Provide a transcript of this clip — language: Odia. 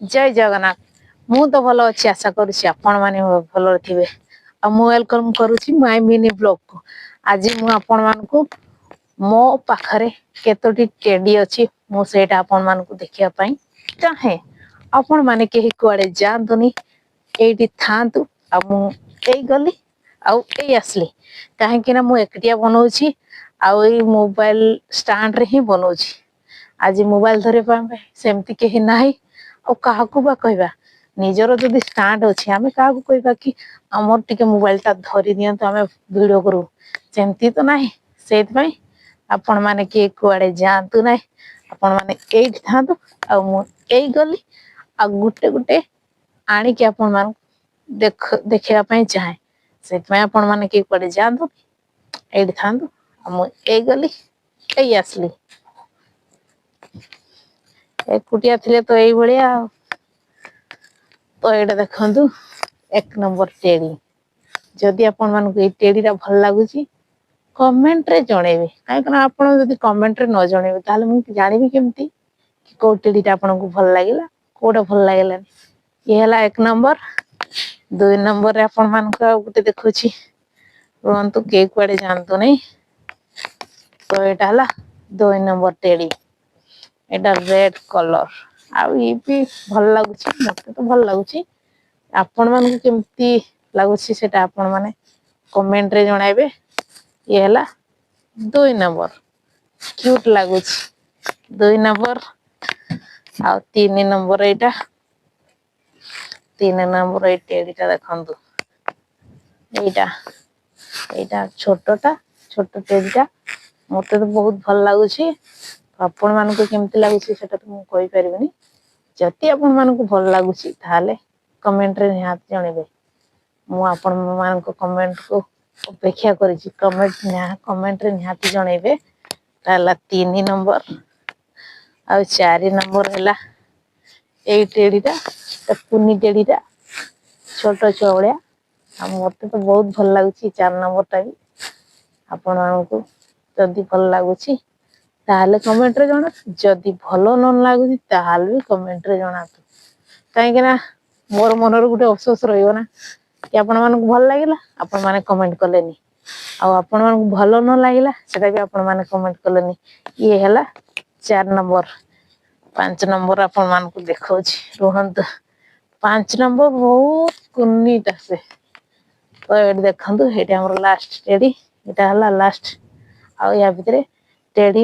ଜୟ ଜଗନ୍ନାଥ। ମୁଁ ତ ଭଲ ଅଛି, ଆଶା କରୁଛି ଆପଣମାନେ ଭଲରେ ଥିବେ। ଆଉ ମୁଁ welcome କରୁଛି ମାଇ ମିନି ବ୍ଲଗକୁ। ଆଜି ମୁଁ ଆପଣମାନଙ୍କୁ ମୋ ପାଖରେ କେତୋଟି ଟେଡି ଅଛି, ମୁଁ ସେଇଟା ଆପଣମାନଙ୍କୁ ଦେଖିବା ପାଇଁ ଚାହେଁ। ଆପଣମାନେ କେହି କୁଆଡେ ଯାଆନ୍ତୁନି, ଏଇଠି ଥାଆନ୍ତୁ। ଆଉ ମୁଁ ଏଇ ଗଲି ଆଉ ଏଇ ଆସିଲି, କାହିଁକି ନା ମୁଁ ଏକୁଟିଆ ବନଉଛି ଆଉ ଏଇ ମୋବାଇଲ ଷ୍ଟାଣ୍ଡରେ ହିଁ ବନଉଛି। ଆଜି ମୋବାଇଲ ଧରିବା ପାଇଁ ସେମିତି କେହି ନାହିଁ, ଆଉ କାହାକୁ ବା କହିବା? ନିଜର ଯଦି ଷ୍ଟାଣ୍ଡ ଅଛି, ଆମେ କାହାକୁ କହିବା କି ଆମର ଟିକେ ମୋବାଇଲଟା ଧରି ଦିଅନ୍ତୁ, ଆମେ ଭିଡିଓ କରୁ? ସେମିତି ତ ନାହିଁ। ସେଇଥିପାଇଁ ଆପଣମାନେ କିଏ କୁଆଡେ ଯାଆନ୍ତୁ ନାହିଁ, ଆପଣମାନେ ଏଇଠି ଥାଆନ୍ତୁ। ଆଉ ମୁଁ ଏଇ ଗଲି ଆଉ ଗୋଟେ ଗୋଟେ ଆଣିକି ଆପଣମାନଙ୍କୁ ଦେଖିବା ପାଇଁ ଚାହେଁ। ସେଥିପାଇଁ ଆପଣମାନେ କିଏ କୁଆଡେ ଯାଆନ୍ତୁ, ଏଇଠି ଥାଆନ୍ତୁ। ଆଉ ମୁଁ ଏଇ ଗଲି, ଏଇ ଆସିଲି। ଏକୁଟିଆ ଥିଲେ ତ ଏଇଭଳିଆ। ଆଉ ତ ଏଇଟା ଦେଖନ୍ତୁ, 1 ନମ୍ବର ଟେଡି। ଯଦି ଆପଣମାନଙ୍କୁ ଏଇ ଟେଡିଟା ଭଲ ଲାଗୁଛି, କମେଣ୍ଟରେ ଜଣେଇବେ। କାହିଁକି ନା ଆପଣ ଯଦି କମେଣ୍ଟରେ ନ ଜଣେଇବେ, ତାହେଲେ ମୁଁ ଜାଣିବି କେମିତି କି କୋଉ ଟେଡିଟା ଆପଣଙ୍କୁ ଭଲ ଲାଗିଲା, କୋଉଟା ଭଲ ଲାଗିଲାନି? ଇଏ ହେଲା 1 ନମ୍ବର। 2 ନମ୍ବରରେ ଆପଣମାନଙ୍କୁ ଆଉ ଗୋଟେ ଦେଖୁଛି, ରୁହନ୍ତୁ, କେହି କୁଆଡେ ଯାଆନ୍ତୁ ନାହିଁ। ତ ଏଇଟା ହେଲା 2 ନମ୍ବର ଟେଡି। ଏଇଟା ରେଡ କଲର, ଆଉ ଇଏ ବି ଭଲ ଲାଗୁଛି। ମତେ ତ ଭଲ ଲାଗୁଛି, ଆପଣମାନଙ୍କୁ କେମିତି ଲାଗୁଛି ସେଟା ଆପଣମାନେ କମେଣ୍ଟରେ ଜଣାଇବେ। ଇଏ ହେଲା 2 ନମ୍ବର, କ୍ୟୁଟ ଲାଗୁଛି 2 ନମ୍ବର। ଆଉ 3 ନମ୍ବର ଏଇଟା, 3 ନମ୍ବର ଏଇ ଟେଡିଟା ଦେଖନ୍ତୁ। ଏଇଟା ଏଇଟା ଛୋଟଟା, ଛୋଟ ଟେଡିଟା ମତେ ତ ବହୁତ ଭଲ ଲାଗୁଛି। ଆପଣମାନଙ୍କୁ କେମିତି ଲାଗୁଛି ସେଟା ତ ମୁଁ କହିପାରିବିନି। ଯଦି ଆପଣମାନଙ୍କୁ ଭଲ ଲାଗୁଛି, ତାହେଲେ କମେଣ୍ଟରେ ନିହାତି ଜଣେଇବେ। ମୁଁ ଆପଣମାନଙ୍କ କମେଣ୍ଟକୁ ଅପେକ୍ଷା କରିଛି। କମେଣ୍ଟରେ ନିହାତି ଜଣେଇବେ। ହେଲା 3 ନମ୍ବର। ଆଉ 4 ନମ୍ବର ହେଲା ଏଇ ଟେଡିଟା, କୁନି ଟେଡିଟା, ଛୋଟ ଛୁଆ ଭଳିଆ। ଆଉ ମତେ ତ ବହୁତ ଭଲ ଲାଗୁଛି 4 ନମ୍ବରଟା ବି। ଆପଣମାନଙ୍କୁ ଯଦି ଭଲ ଲାଗୁଛି, ତାହେଲେ କମେଣ୍ଟରେ ଜଣାନ୍ତୁ। ଯଦି ଭଲ ନ ଲାଗୁଛି, ତାହେଲେ ବି କମେଣ୍ଟରେ ଜଣାନ୍ତୁ। କାହିଁକି ନା ମୋର ମନରେ ଗୋଟେ ଅଫସୋସ ରହିବ ନା କି ଆପଣମାନଙ୍କୁ ଭଲ ଲାଗିଲା, ଆପଣମାନେ କମେଣ୍ଟ କଲେନି, ଆଉ ଆପଣମାନଙ୍କୁ ଭଲ ନ ଲାଗିଲା, ସେଟା ବି ଆପଣମାନେ କମେଣ୍ଟ କଲେନି। ଇଏ ହେଲା 4 ନମ୍ବର। 5 ନମ୍ବର ଆପଣମାନଙ୍କୁ ଦେଖାଉଛି, ରୁହନ୍ତୁ। 5 ନମ୍ବର ବହୁତ କୁନିଟା ସେ। ତ ଏଇଠି ଦେଖନ୍ତୁ, ଏଇଠି ଆମର ଲାଷ୍ଟ ଟେଡି। ଏଇଟା ହେଲା ଲାଷ୍ଟ। ଆଉ ୟା ଭିତରେ ଟେଡି